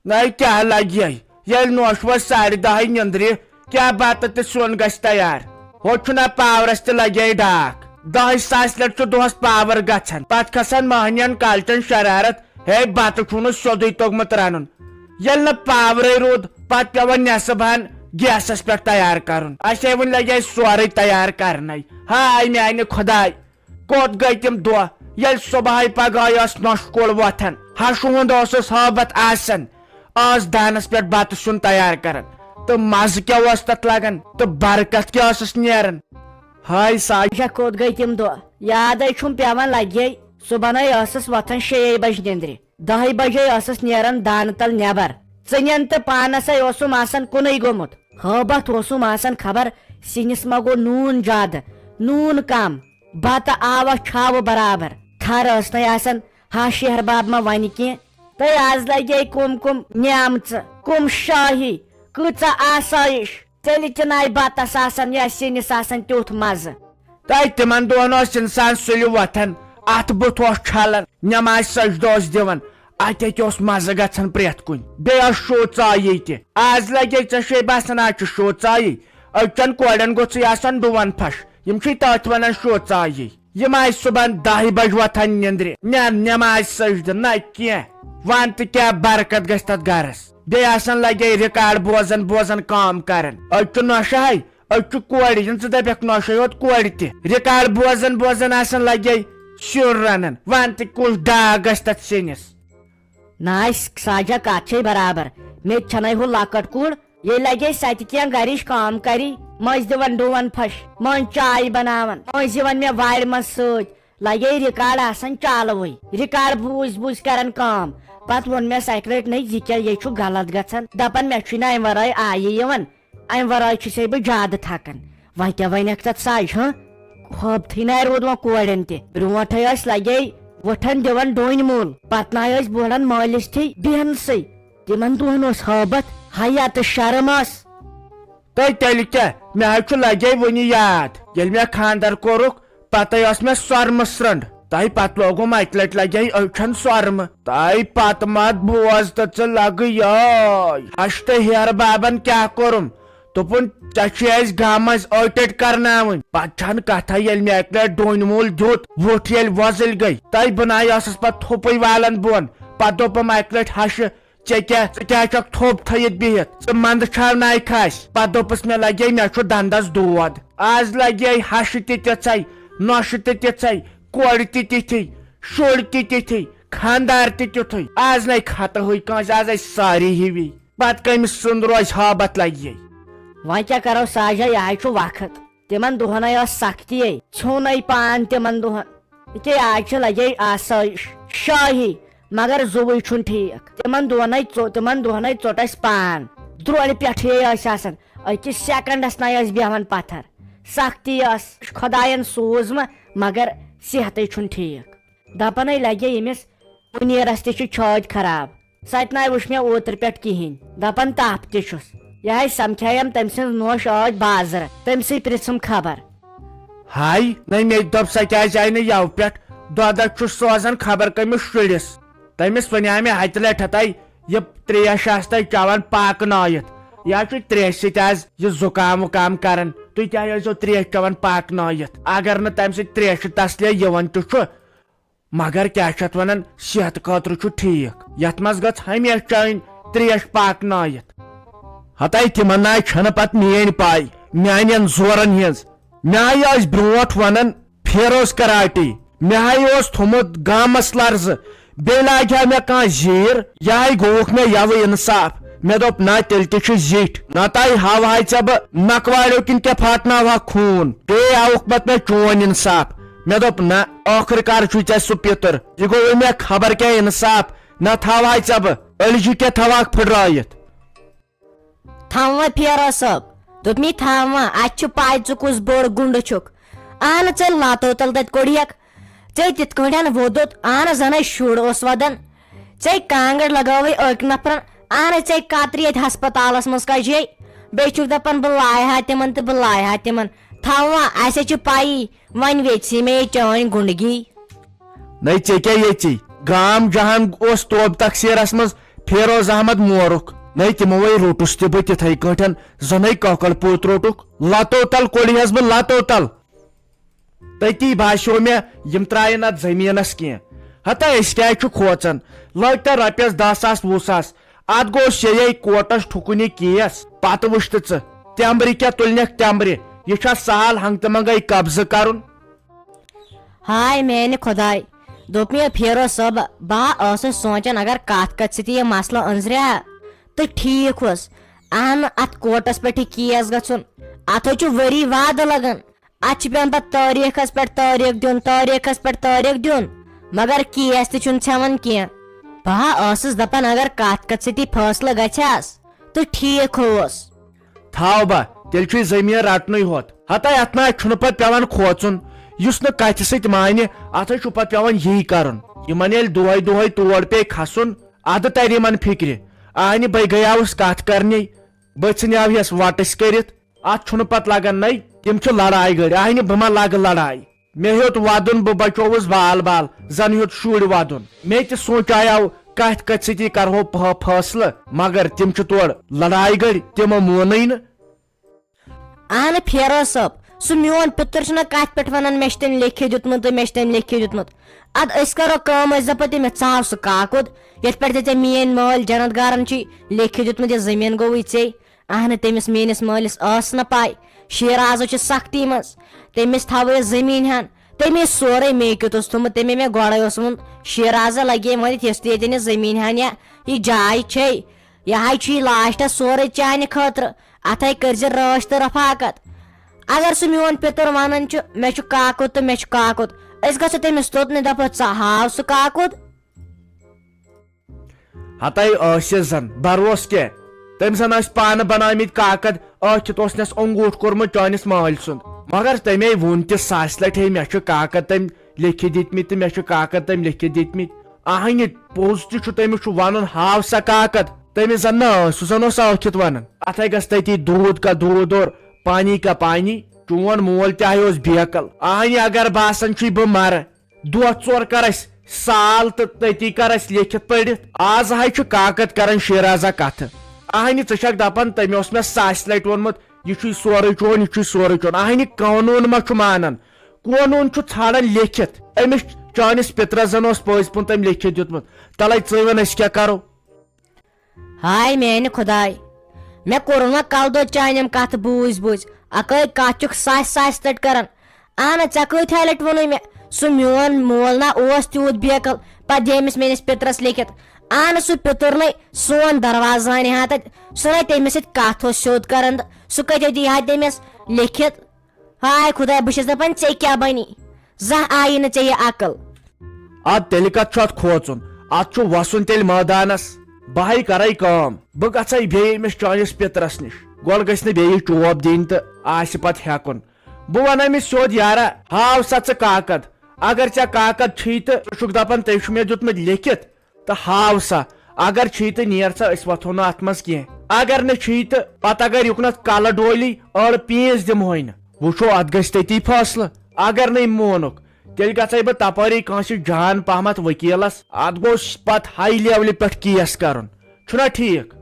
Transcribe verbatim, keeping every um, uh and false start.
نَے کیٛاہ لگہِ یے؟ ییٚلہِ نوشہِ وۄتھِ ساڑِ دَہہِ نِندرِ، کیٛاہ بتہٕ تہٕ سیُن گژھِ تیار؟ ہُتہِ چھُنہ پاورس تہِ لگے ڈاکھ۔ دَہہِ ساسہِ لٹہِ چھُ دۄہس پاور گژھان، پتہٕ کھسان مٔہنِین کالچن شرارت، ہے بتہٕ چھُنہٕ سیوٚدُے توٚگمُت رنُن۔ ییٚلہِ نہٕ پاورے روٗد، پتہٕ پیوان نٮ۪صٕب ہن گیسس پٮ۪ٹھ تیار کرُن۔ اسے وُنہِ لگے سورُے تیار کرنے۔ ہاے میانہِ خداے، کوٚت گٔے تِم دۄہ، ییٚلہِ صبحٲے پگہٲے ٲس نۄشہِ کول وۄتھان، ہشہِ ہُنٛد اوسُس ہٲبتھ آسان، ٲس دانس پٮ۪ٹھ بتہٕ سیُن تیار کران، تہٕ مزٕ کیٛاہ اوس تتھ لگان، تہٕ برکت کیٛاہ ٲسٕس نیران۔ ہاے ساجہ، کوٚت گٔے تِم دۄہ؟ یادے چھُم پٮ۪وان لگے۔ صبحنَے ٲسٕس وۄتھان شیٚیے بجہِ نیٚندرِ، دَہہِ بجے ٲسٕس نیران دانہٕ تل نٮ۪بر۔ ژٕنٮ۪ن تہٕ پانسے اوسُم آسان کُنُے گوٚمُت۔ ہٲبتھ اوسُم آسان خبر سِنِس ما گوٚو نوٗن زیادٕ، نوٗن کم، بتہٕ آوا چھاوٕ برابر۔ تھر ٲس نَے آسان، ہا شہر باب ما ونہِ کینٛہہ۔ تہٕ از لگے کُم کُم نعمژٕ، کُم شٲہی، کۭژاہ آسٲیِش۔ تیٚلہِ تہِ نَے بتس آسان یا سِنِس آسان تیُتھ مزٕ۔ تہٕ تِمن دۄہن اوس انسان سُلہِ وۄتھان، اتھٕ بُتھ اوس چھلان، نمازِ سجدٕ اوس دِوان، اتہِ اکہِ اوس مزٕ گژھان پرٛٮ۪تھ کُنہِ۔ بیٚیہِ ٲس شو ژایی تہِ۔ از لگے ژےٚ چھے باسان از چھُ شو ژایی؟ أزچٮ۪ن کورٮ۪ن گوٚژھُے آسان ڈُوَن پھش، یِم چھِ تٔتھۍ ونان شو ژایی۔ یِم آسہِ صبحن دَہہِ بجہِ وۄتھان نِندرِ، نہ نمازِ سجدٕ نہ کینٛہہ۔ ون تہٕ کیٛاہ برکت گژھِ تتھ گرس؟ بیٚیہِ آسان لگے ریکارڈ بوزان بوزان کٲم کران۔ أزۍ چھُ نۄشہِ ہاے، أزۍ چھُ کورِ، یِم ژٕ دپکھ نۄشے یوت، کورِ تہِ۔ ریکارڈ بوزان بوزان آسان لگے سیُن رنان۔ ون تہٕ کُس ڈاکھ گژھِ تتھ سِنِس؟ نہ آسہِ ساجہ، کتھ چھے برابر۔ مےٚ تہِ چھنَے ہُہ لۄکٕٹ کوٗر، ییٚلہِ لگے سۄ تہِ کینٛہہ گرِچ کٲم کری، مٔنٛزۍ دِوان ڈُوَن پھش، مٔنٛزۍ چاے بناوان، مٔنٛزۍ یِوان مےٚ وارِ منٛز سۭتۍ۔ لگے ریکارڈ آسان چالوٕے، ریکارڈ بوٗزۍ بوٗزۍ کران کٲم۔ پتہٕ ووٚن مےٚ اکہِ لٹہِ، نہ یہِ کیٛاہ، یہِ چھُ غلط گژھان۔ دپان مےٚ چھُے نہٕ امہِ ورٲے آیی یِوان، امہِ ورٲے چھُسے بہٕ زیادٕ تھکان۔ وۄنۍ کیٛاہ ونکھ تتھ ساجہِ، ہاں؟ ہٲبتھٕے نہ روٗد وۄنۍ کورٮ۪ن تہِ۔ برونٹھے ٲسۍ لگے وُٹھان دِوان ڈوٗنۍ مُل، پتہٕ نہ ٲسۍ بوڑان مٲلِس تھی بیہنسٕے۔ تِمن دۄہن اوس ہٲبتھ، حیا تہٕ شرم ٲس۔ تہٕ تیٚلہِ کیٛاہ؟ مےٚ حظ چھُ لگے وُنہِ یاد، ییٚلہِ مےٚ خانٛدر کوٚرُکھ، پتے ٲس مےٚ سۄرمہٕ سرٛنٛڈ۔ تۄہہِ پتہٕ لوگُم اکہِ لٹہِ لگے أچھن سۄرمہٕ۔ تۄہہِ پتہٕ مت بوز تہٕ ژٕ لگہٕ یٲے۔ ہشہِ تہٕ ہیرٕ بابن کیٛاہ کوٚرُم؟ دوٚپُن، ژےٚ چھُے اَسہِ گامہٕ منٛز أٹۍ أٹۍ کرناوٕنۍ۔ پتہٕ چھنہٕ کتھا، ییٚلہِ مےٚ اکہِ لٹہِ ڈوٗنۍ مول دیُت، وُٹھ ییٚلہِ وۄزٕلۍ گٔے، تہٕ بہٕ نَے ٲسٕس پتہٕ تھوٚپُے والان بۄن۔ پتہٕ دوٚپُم اکہِ لٹہِ، ہشہِ، ژےٚ کیٛاہ، ژٕ کیٛاہ چھکھ تھوٚپ تھٲیِتھ بِہِتھ؟ ژٕ منٛدٕ چھاو نَے کھاسہِ۔ پتہٕ دوٚپُس، مےٚ لگے، مےٚ چھُ دندس دود۔ از لگے ہشہِ تہِ تِژھے، نۄشہِ تہِ تِژھے، کورِ تہِ تِتھی، شُرۍ تہِ تِتھی، خاندار تہِ تیُتھُے۔ از نَے کھتہٕ ہٕے کٲنٛسہِ، از ٲسۍ سٲری ہِوی۔ پتہٕ کٔمِس سُنٛد روزِ ہٲبتھ لگہِ۔ وۄنۍ کیٛاہ کرو ساجہ، یہِ ہاے چھُ وقت۔ تِمن دۄہنے ٲس سختی، ژھیوٚنُے پان تِمن دۄہن۔ ییٚکیٛاہ آز چھِ لگے آسٲیِش، شٲہی، مگر زُوٕے چھُنہٕ ٹھیٖک۔ تِمن دۄہنے ژو-، تِمن دۄہنے ژوٚٹ اَسہِ پان۔ درٛوڈِ پٮ۪ٹھٕے ٲسۍ آسان، أکِس سیکنڈس نَے ٲسۍ بیہوان پتھر۔ سختی ٲس خۄداین سوٗزمہٕ، مگر صحتٕے چھُنہٕ ٹھیٖک۔ دپنے لگے ییٚمِس مُنیٖرس تہِ چھِ چھٲتۍ خراب۔ سۄ تہِ نَے وٕچھ مےٚ اوترٕ پٮ۪ٹھ کِہیٖنۍ۔ دَپان تَپھ تہِ چھُس۔ یِہوٚے سَمکھییم تٔمۍ سٕنٛز نوش ٲدۍ بازرٕ۔ تٔمۍ سٕے پرٛژھٕم خبر۔ ہاے، نَے مےٚ تہِ دوٚپ، سۄ کیٛازِ آیہِ نہٕ یَوٕ پٮ۪ٹھ؟ دۄدَس چھُس سوزان خبر کٔمِس شُرِس۔ تٔمِس وَنیٛاے مےٚ ہَتہِ لَٹہِ ہَتَے، یہِ ترٛیش آسہٕ تۄہہِ چٮ۪وان پاکنٲیِتھ۔ یہِ حظ چھُ ترٛیشہِ سۭتۍ آز یہِ زُکام وُکام کَران۔ تُہۍ کیٛازِ ٲسۍزیو ترٛیش چٮ۪وان پاکنٲیِتھ؟ اگر نہٕ تَمہِ سۭتۍ ترٛیشہِ تسلے یِوان تہِ چھُ، مگر کیٛاہ چھِ اَتھ وَنان، صحتہٕ خٲطرٕ چھُ ٹھیٖک۔ یَتھ منٛز گٔژھ ہمیشہِ چٲنۍ ترٛیش پاکنٲیِتھ۔ ہَتَے تِمَن نَے چھَنہٕ پَتہٕ میٛٲنۍ پَے، میٛانٮ۪ن زورَن ہِنٛز۔ مےٚ ہَے ٲسۍ برٛونٛٹھ وَنان فیروز کراٹی، مےٚ ہَے اوس تھوٚمُت گامَس لرزٕ، بیٚیہِ لاگہِ ہا مےٚ کانٛہہ زیٖر، یہِ ہَے گوٚوُکھ مےٚ یَوٕ اِنصاف۔ مےٚ دوٚپ، نہ، تیٚلہِ تہِ چھُ زِٹھۍ، نَتہٕ ہاوہاے ژےٚ بہٕ نَکوالیو کِنۍ کیٛاہ پھاٹناوہا خوٗن، بیٚیہِ آوُکھ پَتہٕ مےٚ چون اِنصاف۔ مےٚ دوٚپ، نہ، ٲخٕر کار چھُے ژےٚ سُہ پِتُر۔ یہِ گوٚوُے مےٚ خبر کیٛاہ اِنصاف، نہ تھاوہاے ژےٚ بہٕ ألجہِ کیٛاہ تھاوہاکھ پھٕٹرٲیِتھ۔ تھاوان پھیرو صٲب، دوٚپمی تھاوان، اَتہِ چھُ پَے ژٕ کُس بوٚڑ گُنٛڈٕ چھُکھ۔ اَہنہٕ ژٔلۍ لاتو تَل تَتہِ کوٚڑیَکھ۔ ژےٚ تِتھ کٲٹھۍ ووٚدُت، اَہنہٕ زَنَے شُر اوس وَدان۔ ژےٚ کانٛگٕر لگٲوٕے أکۍ نفرن، اہنٕے ژےٚ کترِ ییٚتہِ ہسپتالس منٛز کجے۔ بیٚیہِ چھُکھ دپان بہٕ لایہٕ ہا تِمن تہٕ بہٕ لایہٕ ہا تِمن۔ تھاو وۄنۍ، اسے چھِ پَیی، وۄنۍ ویژھی مےٚ یہِ چٲنۍ گُنڈگی۔ نَے ژےٚ کیٛاہ ییٚژی؟ گام جہان اوس توبہٕ تقصیرس منٛز، فیروز احمد مورُکھ۔ نَے تِموے روٚٹُس تہِ بہٕ تِتھَے کٲٹھۍ، زَنَے کۄکَر پوٗت روٚٹُکھ۔ لَتو تَل کوٚڑہَس بہٕ، لَتو تَل۔ تٔتی باسیو مےٚ، یِم ترٛایَن اَتھ زٔمیٖنَس کینٛہہ۔ ہتا أسۍ کیٛازِ چھِ کھوژان؟ لٲگۍ تَن رۄپیَس دَہ ساس، وُہ ساس۔ اَتھ گوٚو سیٚیے کوٹَس ٹھُکُن یہِ کیس۔ پَتہٕ وٕچھ تہٕ ژٕ، تٮ۪مبرِ کیٛاہ تُلنَکھ تٮ۪مبرِ؟ یہِ چھا سہل ہنٛگتہٕ منٛگَے قبضہٕ کَرُن؟ ہاے میانہِ خۄداے، دوٚپ مےٚ فیروز صٲب، بہٕ ٲسٕس سونٛچان اگر کتھ کتھ سۭتۍ یہِ مسلہٕ أنٛزرِ ہا تہٕ ٹھیٖک اوس۔ اہن، اتھ کوٹس پٮ۪ٹھ یہِ کیس گژھُن، اتھ حظ چھُ ؤری وادٕ لگان۔ اتھ چھِ پٮ۪وان پتہٕ تٲریٖخس پٮ۪ٹھ تٲریٖخ دیُن، تٲریٖخس پٮ۪ٹھ تٲریٖخ دیُن، مگر کیس تہِ چھُنہٕ ژھٮ۪وان کینٛہہ۔ بہٕ ہا ٲسٕس دپان اگر کتھ کتھ سۭتۍ یہِ فٲصلہٕ گژھِ ہس تہٕ ٹھیٖک اوس۔ تھاو با، تیٚلہِ چھُے زٔمیٖن رٹنُے ہوت۔ ہتا اتھ نہ چھُنہٕ پتہٕ پٮ۪وان کھوژُن، یُس نہٕ کتھِ سۭتۍ مانہِ، اتھ حظ چھُ پتہٕ پٮ۪وان یی کرُن۔ یِمن ییٚلہِ دۄہے دۄہے تور پیٚیہِ کھسُن، ادٕ ترِ یِمن فکرِ۔ آہنہِ بے گٔیاوُس کتھ کرنہِ، بہٕ ژھٕنیاو یس وٹٕسۍ کٔرِتھ۔ اتھ چھُنہٕ پتہٕ لگان نَے، تِم چھِ لڑایہِ گٔڑۍ۔ آہنہِ بہٕ ما لگہٕ لڑایہِ؟ مےٚ ہیوٚت ودُن، بہٕ بچووُس بال بال، زن ہیوٚت شُرۍ ودُن۔ مےٚ تہِ سونٛچایاو کتھِ کتھِ سۭتی کرہو پہ-، فٲصلہٕ، مگر تِم چھِ تورٕ لڑایہِ گٔڑۍ، تِمو مونٕے نہٕ۔ اہن فیروز صٲب، سُہ میون پِتُر چھُنہ کتھ پٮ۪ٹھ ونان مےٚ چھُ تٔمۍ لیکھِتھ دیُتمُت تہٕ مےٚ چھُ تٔمۍ لیکھِتھ دیُتمُت۔ ادٕ أسۍ کرو کٲم، أسۍ دپو تٔمِس ژٕ ہاو سُہ کاکُد، یتھ پٮ۪ٹھ ژےٚ ژےٚ میٲنۍ مٲلۍ جنت گارن چھُے لیکھِتھ دیُتمُت، یہِ زٔمیٖن گوٚوٕے ژےٚ۔ اہنہٕ، تٔمِس میٲنِس مٲلِس ٲس نہٕ پاے شیرازو چھِ سختی منٛز۔ تٔمِس تھاوو یہِ زٔمیٖن ہن، تٔمۍ سورُے مےٚ کیُتھ اوس تھوٚمُت، تٔمۍ مےٚ گۄڈے اوس ووٚنمُت، شیرازا لگے وۄنۍ تِژھ تہِ ییٚتٮ۪ن یہِ زٔمیٖن ہن یا یہِ جاے چھے، یہِ ہاے چھُے لاسٹس سورُے چانہِ خٲطرٕ، اتھے کٔرزِ رٲچھ تہٕ رفاقت۔ اگر سُہ میون پِتُر ونان چھُ مےٚ چھُ کاکُد تہٕ مےٚ چھُ کاکُد، أسۍ گژھو تٔمِس توٚتنٕے دپو ژٕ ہاو سُہ کاکُد۔ ہتاے ٲسِس زن بروس کیٛاہ؟ تٔمۍ زن ٲسۍ پانہٕ بنٲومٕتۍ کاکد، ٲکھِتھ اوس نس انگوٗٹھ کوٚرمُت چٲنِس مٲلۍ سُنٛد۔ مگر تٔمۍ ووٚن تہِ ساسہِ لٹہِ، ہے، مےٚ چھُ کاکد تٔمۍ لیکھِتھ دِتمٕتۍ تہٕ مےٚ چھُ کاکد تٔمۍ لیکھِتھ دِتمٕتۍ۔ اہنہِ، پوٚز تہِ چھُ، تٔمِس چھُ ونُن، ہاو سا کاکد۔ تٔمِس زن نہٕ ٲس، سُہ زن اوس ٲکھِتھ ونان۔ اتھے گژھِ تٔتی دوٗد کا دوٗد اور پانی کا پانی۔ چون مول تہِ ہاے اوس بیقل۔ اہنہِ، اگر باسان چھُے بہٕ مرٕ، دۄہ ژور کر اسہِ سال تہٕ تٔتی کر اسہِ لیکھِتھ پٔرِتھ۔ آز ہاے چھُ کاکد کران شیرازا کتھٕ۔ اہنہِ، ژٕ چھکھ دپان تٔمۍ اوس مےٚ ساسہِ لٹہِ ووٚنمُت، یہِ چھُے سورُے چون، یہِ چھُے سورُے چون۔ اہنہِ، قونوٗن ما چھُ مانان؟ قونوٗن چھُ ژھانڈان لیکھِتھ۔ أمِس چٲنِس پِترس زن اوس پٔزۍ پٲٹھۍ تٔمۍ لیکھِتھ دیُتمُت۔ تلے ژٕے وَن أسۍ کیٛاہ کرو؟ ہاے میانہِ خۄداے، مےٚ کوٚرُن وۄنۍ کلہٕ دود چانٮ۪م کتھٕ بوٗزۍ بوٗزۍ۔ اکٲے کتھ چھُکھ ساسہِ ساسہِ لٹہِ کران۔ اہنہ، ژےٚ کۭتۍ ہا لٹہِ ووٚنُے مےٚ، سُہ میون مول نہ اوس تیوٗت بیقل، پتہٕ دِیمس میٲنِس پِترس لیکھِتھ۔ اہنہ، سُہ پِتُر نے سون دروازٕ زانہِ ہا تتہِ، سُہ نے تٔمِس سۭتۍ کتھ اوس سیوٚد کران تہٕ سُہ کتہِ دی ہا تٔمِس لیکھِتھ؟ ہاے خۄدایا، بہٕ چھَس دَپان، ژےٚ کیٛاہ بَنی؟ زانٛہہ آیی نہٕ ژےٚ یہِ عقل۔ اَدٕ تیٚلہِ کَتھ چھُ اَتھ کھوژُن؟ اَتھ چھُ وَسُن تیٚلہِ مٲدانَس۔ بہٕ ہَے کَرَے کٲم، بہٕ گژھَے بیٚیہِ أمِس چٲنِس پِترَس نِش۔ گۄڈٕ گژھِ نہٕ بیٚیہِ چوب دِنۍ تہٕ آسہِ پَتہٕ ہٮ۪کُن۔ بہٕ وَنہٕ أمِس سیوٚد، یارا، ہاو سا ژٕ کاکد۔ اگر ژےٚ کاکد چھی تہٕ ژٕ چھُکھ دَپان تٔمۍ چھُ مےٚ دیُتمُت لیکھِتھ، تہٕ ہاو سا، اگر چھی تہٕ نیر سا، أسۍ وۄتھو نہٕ اتھ منٛز کینٛہہ۔ اگر نہٕ چھی تہٕ پتہٕ اگر یُکنتھ کلہٕ ڈولی، أڑ پیٖنٛژ دِمہوے نہٕ۔ وٕچھو، اتھ گژھِ تٔتی فٲصلہٕ۔ اگر نہٕ أمۍ مونُکھ، تیٚلہِ گژھے بہٕ تپٲری کٲنٛسہِ جان پہمتھ وکیلس۔ اتھ گوٚژھ پتہٕ ہاے لیولہِ پٮ۪ٹھ کیس کرُن۔ چھُنا ٹھیٖک؟